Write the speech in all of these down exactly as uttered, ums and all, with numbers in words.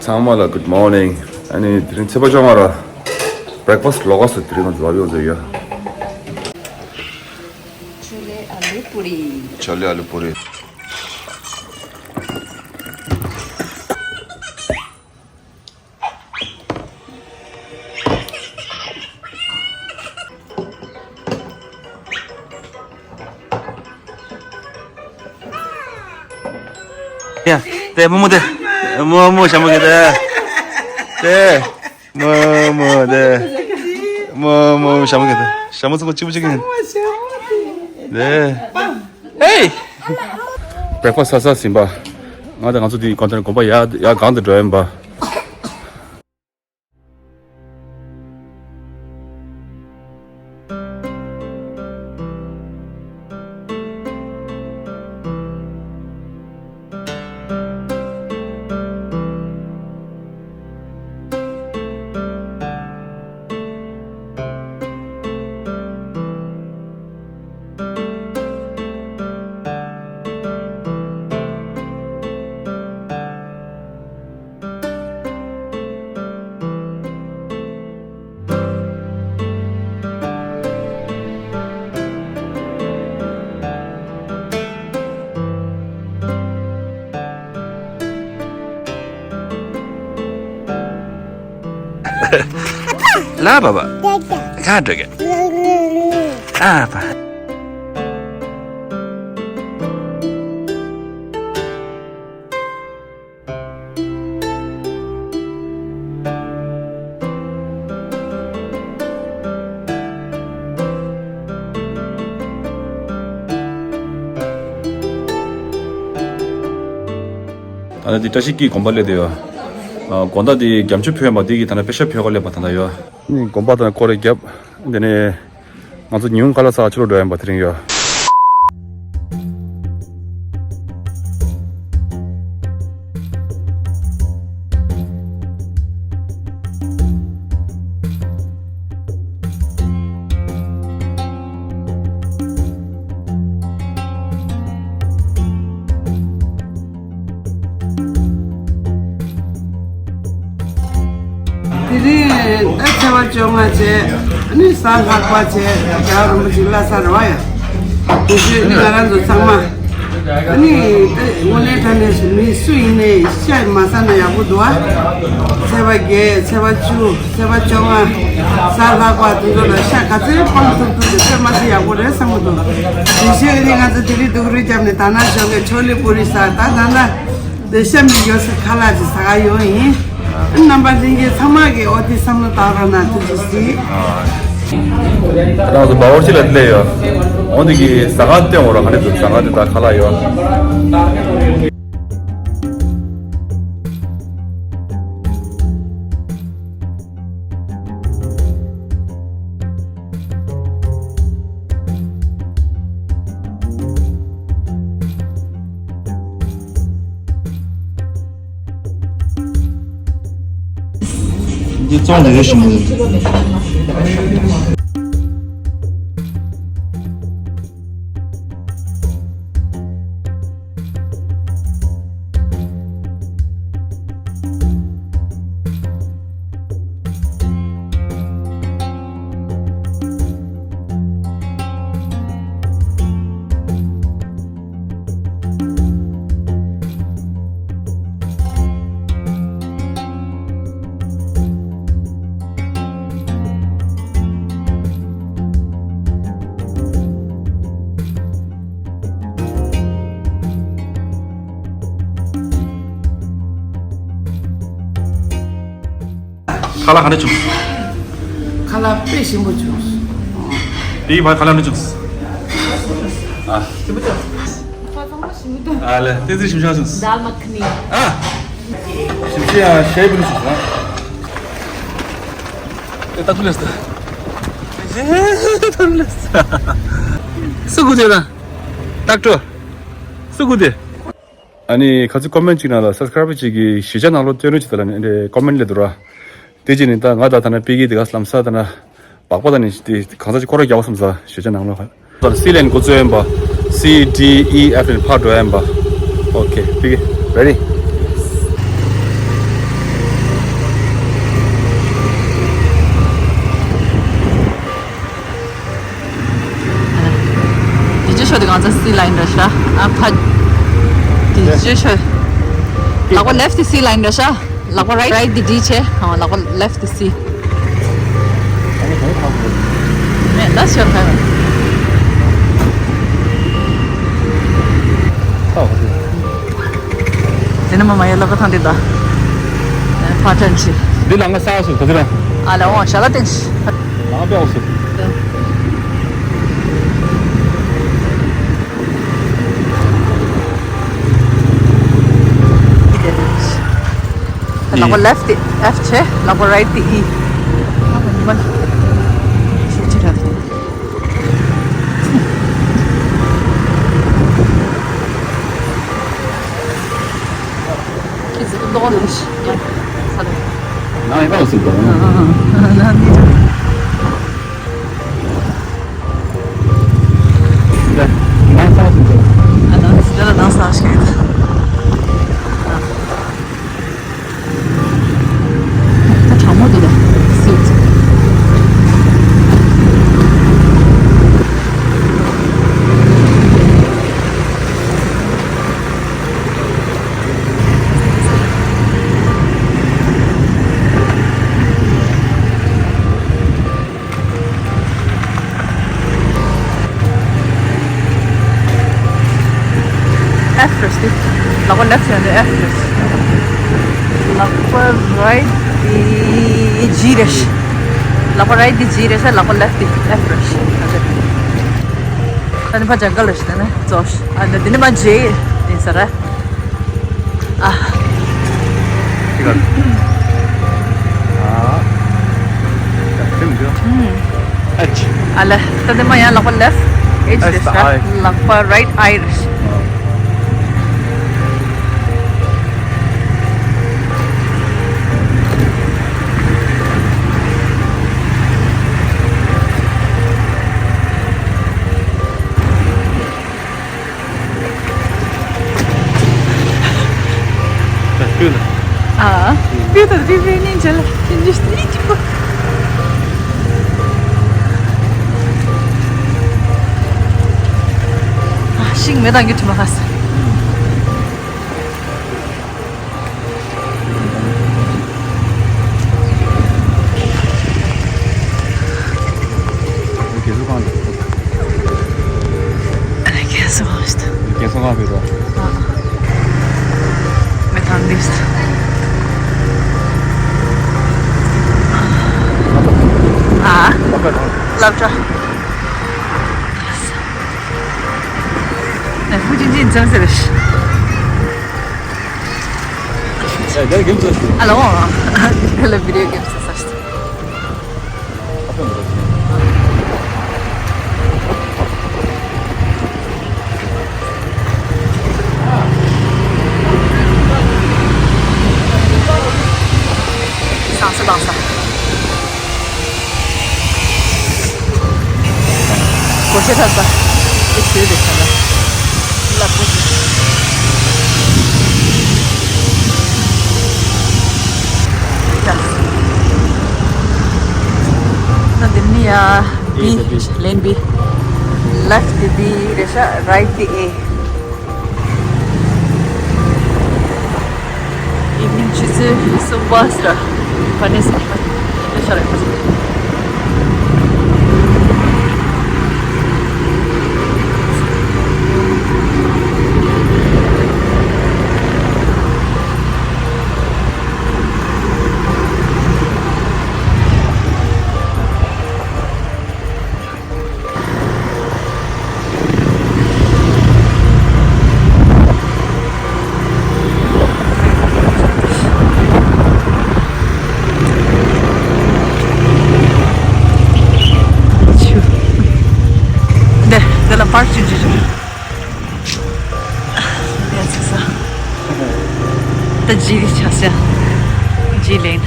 ཚང་མ་ལ་good morning། ཨ་ནི་དེ་རིང་ཚེས་པ་བཅོ་ལྔ་ར། breakfast ལོགས་སུ་དེ་རིང་ང་ཚོ་བབ་ཡོང་ཚོད་ཡོད། छोले आलू पूरी। छोले आलू पूरी। ཡ། དེ་མོ་མོ་དེ། མོ་མོ་ཞྭ་མོ་གི་དེ། དེ། མོ་མོ་དེ། མོ་མོ་ཞྭ་མོ་གི་དེ། ཞྭ་མོ་ཚང་མ་གཅིག་པུ་གཅིག་གི་ཡིན། དེ། ཧེ། breakfast ཟ་ས་ཟིན་པ། ང་དང་ང་ཚོ་དེའི་གོང་དེར་དགོན་པ་ཡ་ཡ་གང་དུ་འགྲོ་ཡིན་པ། ལ་བ་བ། ག་འགྲོ་གི། ཨ་བ། ད་ནི་འདི་བཀྲ་ཤིས་ཀྱི་དགོན་པ་སླེབས་བསྡད་ཡོད། ཨ། དགོང་དག་འདི་རྒྱ་མཆོད་ཕུལ་ཡོད་པ་འདི་གི་ད་ནི་པེ་ཤ་ཕུལ་ག་སླེབས་པ་ད་ལྟ་ཡོད། ནི་དགོན་པ་དང་སྐོར་རེ་བརྒྱབ། འདི་ནས་ང་ཚོ་ཉི་ཧོང་ཁ་ལག་ཟ་ཕྱི་ལོགས་འགྲོ་ཡིན་པ་དེ་རིང་ཡོད། དེ་རིང་ད་ཚེས་པ་བཅོ་ལྔ་བྱས། ཨ་ནི་གཟའ་ལྷག་པ་བྱས། རྒྱལ་བ་རིན་པོ་ཆེ་བླ་གཟའ་རེད་བ་ཡ། དེ་བཞིན་ཨ་ནི་ང་རང་ཚོ་ཚང་མ། ཨ་ནི་ད་དངོས་གནས་དྲང་གནས་སུ་མི་སུ་ཡིན་ནའི་ཤ་མ་ཟ་ན་ཡག་པོ་འདུག་ཨ། ཚེས་པ་བརྒྱད། ཚེས་པ་བཅུ། ཚེས་པ་བཅོ་ལྔ། གཟའ་ལྷག་པ་དེ་ཚོ་ལ་ཤ་ག་ཚོད་སྤང་ཐུབ་ཐུབ་དེ་ཚོད་མ་ཟ་ཡག་པོ་རེད་བསམ་གྱི་འདུག་དེ་བཞིན་ཨ་ནི་ང་ཚོ་དེ་རིང་སྡུག་རུས་བརྒྱབ་ནས་ད་ནང་ཞོགས་ཀས་ཆོ་ལེ་པུ་རི་ཟ། ད་ད་ལྟ་དེ་ཤ་མི་ཡོད་ས་ཁ་ལག་ཅིག་ཟ་ག་ཡོང་ཡིན། རྣམ་པ་ལྷན་རྒྱས་ཚང་མ་གིས་ཨོ་དེ་བསམ་བློ་བཏང་རོགས་གནང་། ཐུགས་རྗེ་གཟིགས། ད་ང་ཚོ་སྦ་བོར་ཅི་ལ་སླེབས་ཡོད། འོ་འདི་གི་ཟ་ཁང་སྟོན་འོ་ར། ག་རེ་འདུག་ཟ་ཁང་འདི་ད་ཁ་ལག་ཡོད། འདི་བཙོང་དེ་རེ་ཞིམ་པོ་ཡོད། ཁ་ལག་ག་འདྲ་བྱུང་། ཁ་ལག་དཔེ་ཞིམ་པོ་བྱུང་། དེའི་བར་ཁ་ལག་འདྲ་བྱུང་། ཨ། ཞིམ་པོ་བྱུང་། ཨ་ལེ། ཏན་ཏན་ཞིམ་ཤག་བྱུང་། दाल मखनी། ཨ། ཞིམ་ཤག་ཡ། ཤེ་བི་རུ་བྱུང་། ཨ། ཨེ། ད་ཐུ་ལེ་སི། ད་ཐུ་ལེ་སི། སུ་གུ་དེ་ད། ཏག་ཏོ། སུ་གུ་དེ། ཨ་ནི་ཁ་ཚིག་ཀོ་མེན་ཊི་གཅིག་ནང་ལ་སབ་སི་ཀ་རའིབ་གཅིག་གིས་གཞིས་ཆགས་ནང་ལོགས་སྟོན་རོགས་གྱིས་ད་ལ་ནི་ཀོ་མེན་ཊི་སླེབས་འདུག་ར། དེ་གཅིག་ནི་ད་ང་ད་ད་ན་པི་ཀི་དེ་ག་ལམ་ས་ད་ན་སྦག་པ་ད་ནི་དེ་གང་ས་ཅིག་སྐོར་ར་རྒྱག་པ་བསམ་ས། གཞིས་ཆགས་ནང་ལོགས་ཁ་ད་སི་ལེན་འགོ་བཙུགས་ཡིན་པ། སི་ཌི་ཨི་ཨེཕ་ལེན་ཕར་འགྲོ་ཡིན་པ། ཨོ་ཁེ། པི་ཀི་རེ་ཌི། ཕྱོགས་དེ་གང་ཚ་སི་ལ་ཡིན་འདྲ་ཤག་ཨ་ཕ། དེ་ཅི་ཤོད། ལག་པ་ལེཕ་དེ་སི་ལ་ཡིན་འདྲ་ཤག་ལག་པ་རའིཊ་དེ་ཌི་བྱས། ཨ་ལག་པ་ལེཕ་དེ་སི། ཨ་ནི་གང་ཡིན་ཁག་པོ། མེད་ད་ཤོད་ཁ་ཡོད། ཨོ་ཧོ། དེ་ནི་མ་མ་ཡ་ལབ་པ་ཐང་དེ་ད། ཕ་ཊན་ཆི། འདི་ལ་ང་ས་སུ་ད་དེ་ར། ཨ་ལ་འོང་ཞྭ་ལ་བསྟན་ཤི། ལ་ང་པེ་འོ་སུ། ལག་པ་ལེཕ་དེ་ཨེཕ་བྱས། ལག་པ་རའིཊ་དེ་ཨི། ཨ་མ་ཉི་མ་ཤེས་ཅི་ར་དེ། ཁྱེད་ཚོ་ལྟོགས་ནས་ཡ་ས་རེད། ང་ཡི་པང་སུ་དང་། ལ་ནི་ང་ས་སུ་དང་། ཨ་ན་སི་ལ་ནང་ས་ཞིག་ཡོད། ད་གྲང་མོ་འདུག་ད། སིའུ་ཙི། ཨེཕ་རེད་ཤག་ལག་པ་ལེཕ་ཡང་དེ་ཨེཕ་རེད། ལག་པ་རའིཊ་དེ་ཇི་རེད་ཤག་ལག་པ་རའིཊ་དེ་ཇི་རེད་ཤག་ལག་པ་ལེཕ་དེ་ཨེཕ་རེད་ཤག་ད་ནི་ཕ་ཇང་གལ་རེད་ཤག་ད་ནི་ཙོ་ཤག་ཨ་ད་དེ་ནི་མ་ཇེ་ཡིན་ས་ར། ཨ། ཅི་ག་ཨ། ཡ་ཁྱིམ་འདི། ཨ་ཅི། ཨ་ལ། ད་དེ་མ་ཡང་ལག་པ་ལེཕ་ཨེ་ཅི་རེད་ཤག་ལག་པ་རའིཊ་ཨའི་རེད་ཤག་ཨ། བུ་དང་བུ་བུ་གཉིས་མཇལ་ལ་ཕྱིན་རྒྱུ་ཞིག་ཅིག་པོ། ཨ། ཤིང་མེ་དང་གི་དྲི་མ་ཁ་ས། རྒྱལ་ས་གང་རེད། རྒྱལ་ས་གང་ཞིག་ད། རྒྱལ་ས་གང་རེད་ད། མེ་ཐང་འདི་ཞིག་ཨ། སློབ་གྲྭ། ཨ་ལོ། དེ་ལ་བི་ཌིའོ་གེམ་ས་ས་ཞིག་ཟངས་ས་དྭངས་ས། སྒོ་ཕྱེ་ཚར་ས། དེ་ཞུ་དེ་ཚར་ལ། ལབ་པོ་ཞིག་ད་འདི་ནི་ཡ། B། Lane B. Left དེ་B རེད་ཤག right དེ A། evening ཆུ་ཚོད་གསུམ་པ་ས་ར། ཕ་ནས་སུ་ཕ་ནས་ཤར་ཡོད་པ། འདི་འདི་ལ་པར་ཅིག་བྱེད་ཅིག་ཡ་ཚིག་ས། ད་ཇི་ལི་ཆ་ས། ཇི་ལེན།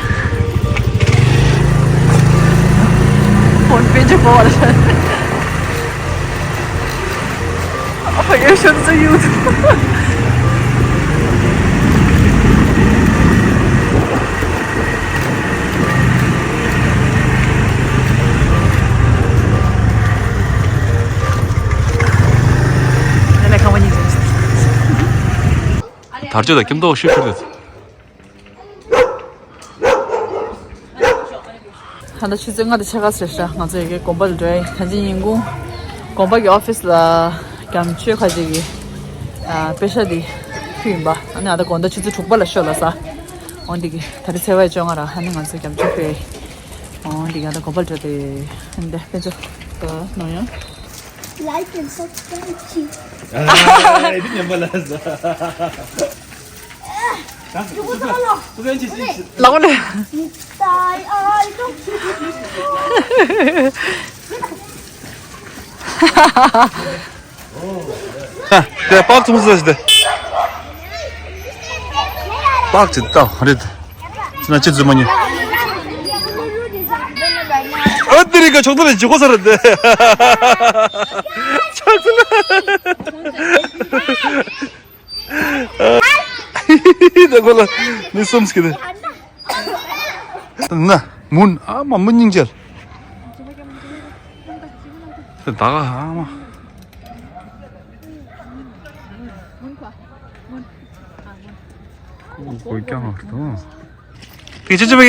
ཕོན་པེ་ཇི་གོ་བ་ལ། ཨ་ཕ་ཡ་ཤོད་ས་ཡོད། དར་ལྕོག་དང་སྐྱེམས་ཏོག་ཤུ་ཤུ་རེད། ད་ལྟ་ཆུ་ཚོད་ལྔ་དང་ཕྱེད་ཀ་ཟིན་ཤག་ང་ཚོ་ཡ་གི་དགོན་པ་ལ་འགྲོ་ཡ་ཡིན། ད་ཅི་ཉིན་གུང་དགོན་པ་གི་ཨོ་ཕི་སི་ལ་རྒྱ་མཆོད་ཁ་ཅིག་གི་ཨ་པེ་ཤ་དེ་ཕུལ་ཡིན་པ། ཨ་ནི་ཨ་ད་དགོང་དག་ཆུ་ཚོད་དྲུག་པ་ལ་ཤོ་ལ་ཟ། འོ་འདི་གི་ད་རེས་ཚེས་པ་བཅོ་ལྔ་ར། ཨ་ནི་ང་ཚོ་རྒྱ་མཆོད་ཕུལ་ཡ་ཡིན། འོ་འདི་གི་ཨ་ད་དགོན་པ་ལ་འགྲོ་དེ། ཨ་ནི་དེ་དཔེ་ཆ་ད་ནོར་ཡོང་། Like and subscribe to. ཨ་ཨེ་འདི་ཉམས་པ་ལ་ཟ། ལག་པ་ལ། དེ་པགས་ཚུམ་ཟ་ཞིག་དེ། པགས་ཅིག་ལྟ་རེད། ཅི་ན་ཅི་རྫུན་མ་ཉོས། ཨ་དེ་རིག་ག་ཆོག་ཐུ་ལ་ཇི་གོ་ས་རེད་དེ། ཆོག་ཐུ་ལ། དེ་ཁོ་ལ་མི་གསུམ་ཟེར་གི་དེ། ན་མུན་ཨ་མ་མུན་སྙིང་རྗེ། དེ་ད་ག་ཨ་མ། ཁོ་ཀྱང་ཧ་ཏོ། དེ་ཅི་ཅི་བེ།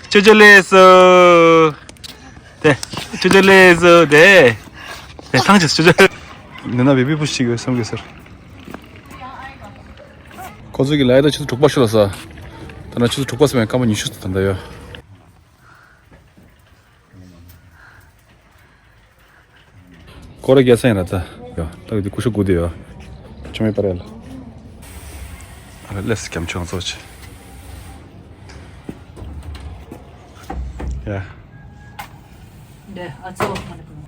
ཅི་ཅི་ལེ་སོ། དེ། ཅི་ཅི་ལེ་སོ་དེ། དེ་ཐང་ཅི་ཅི་ཅི། ནི་ན་བེ་བི་བུ་ཞིག་ཡོད་བསམ་གི་ཟེར། ཁོ་ཚོ་གི་ལ་ཡ་ད་ཆུ་ཚོད་དྲུག་པ་ཤོ་ལ་ས། ད་ན་ཆུ་ཚོད་དྲུག་པ་ཟེར་བའི་སྐར་མ་ཉི་ཤུ་ཙམ་ད་ཡོད། སྐོར་ར་རྒྱལ་ས་ཡིན་ར་ད། ཡོ། ད་གི་དེ་ཀུ་ཤུ་དགུ་དེ་ཡོ། ཆུ་མེད་པ་རེད་ལ། ཨ་ལེ་ལེས་རྒྱ་མཆོད་ཚོ་ཆེ། ཡ། འདི་ཨ་ཚོ་མ་ནི་ཀུན།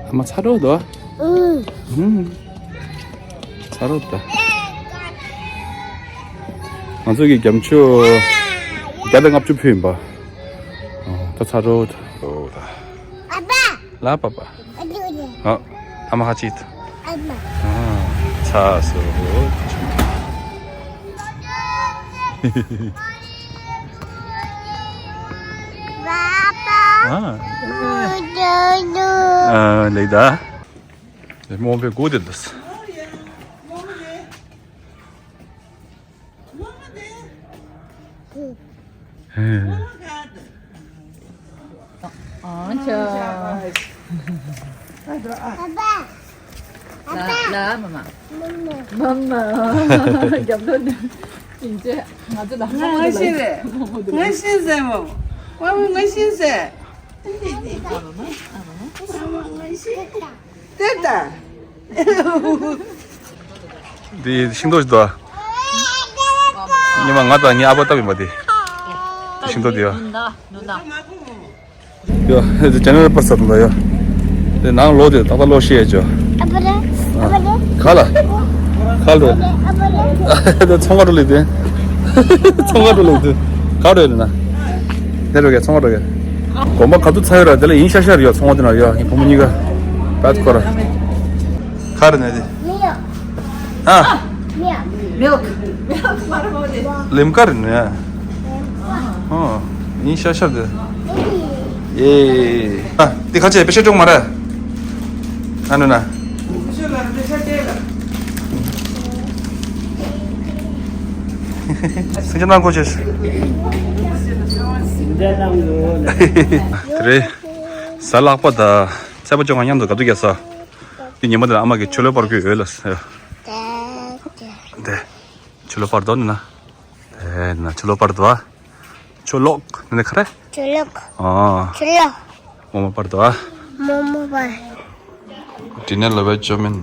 ཨ་མ་ཚ་རོགས་དོ། ཨུ། ཚ་རོགས་དོ། ང་ཚོ་གི་རྒྱ་མཆོད་བརྒྱ་དང་ལྔ་བཅུ་ཕུལ་ཡིན་པ། ད་ཚ་རོགས་དོ། ཨ་ལ་པ་པ། ཨ་ཨ་མ་ཧ་ཅིག་ཨ་མ། ཚ་སོ། ཨ་ལེགས་ད། རྨོངས་པའི་སྒོ་དེ་འདུག་ཨང་ཆ། ལ་ལ་མ་མ། མ་མ། རྒྱབ་ལོག་ནས་ཡིན་ཚེ་ང་ཚོ་ལ་ང་ང་ཤེས་རེད། ང་ཤེས་ཟེར་མོ། ཨ་མ་ང་ཤེས་ཟེར། ཨ་མ་ང་ཤེས། དེ་ལྟ། འདི་ཤིང་ཏོག་ཞིག་འདུག་ཉི་མ་ང་དང་ངའི་ཨ་ཕ་ལྟ་བུ་ཡིན་པ་དེ། ཤིང་ཏོག་དེ་ཡོ། ཡོ། དེ་ཅན་ནར་པར་ས་དང་ད་ཡོ། དེ་ནང་ལོག་དེ་ཏག་ཏག་ལོག་ཤེས་ཡ་ཅོ། ཨ་ཕ་རེད། ཨ་ཕ་རེད། ག་ལ། ག་ལ། ཨ་ཕ་རེད། དེ་ཚོང་ཁང་འགྲོ་ལེ་དེ། ཚོང་ཁང་འགྲོ་ལེ་དེ། ག་རེད་ན། དེ་རོ་གེ་ཚོང་ཁང་འགྲོ་གེ། དགོན་པ་ག་དུས་ཚར་ཡོད་ར་དེ་ལ་ཡིན་ཤ་ཤ་རེད་ཡོ། ཚོང་ཁང་དེ་ན་ཡོ་ངའི་བུ་མོ་གཉིས་ཀ། བད་ཁོ་ར། ག་རེ་ན་དེ། ཨ། མིལྐ། མིལྐ་མ་རེད་མོ་དེ། ལིམ་ཀ་རེད་ནི། ཨོ། ཡིན་ཤ་ཤ་དེ། ཨེ། ཨ། དེ་ཁ་ཆེ་པེ་ཤ་ཅུང་མ་རེད། ཨ་ནུ་ན། སེང་ཆེན་ནང་གོ་ཆེ། དེ་རེད། གཟའ་ལྷག་པ་དང་ཚེས་པ་བཅོ་ལྔ་མཉམ་དུ་ག་དུས་རྒྱག་ས། དེ་ཉི་མ་དེ་ལ་ཨ་མ་གི་ཆུ་ལོག་པར་གྱི་འོས་ལ། དེ། ཆུ་ལོག་པར་དོ་ནི་ན། དེ་ན་ཆུ་ལོག་པར་དོ། ཆུ་ལོག་ནི་ནི་ཁ་རེ། ཆུ་ལོག་ཨ། ཆུ་ལོག་མོ་མོ་པར་དོ། མོ་མོ་པར། དེ་ནས་ལོ་བའི་ཅོ་མིན།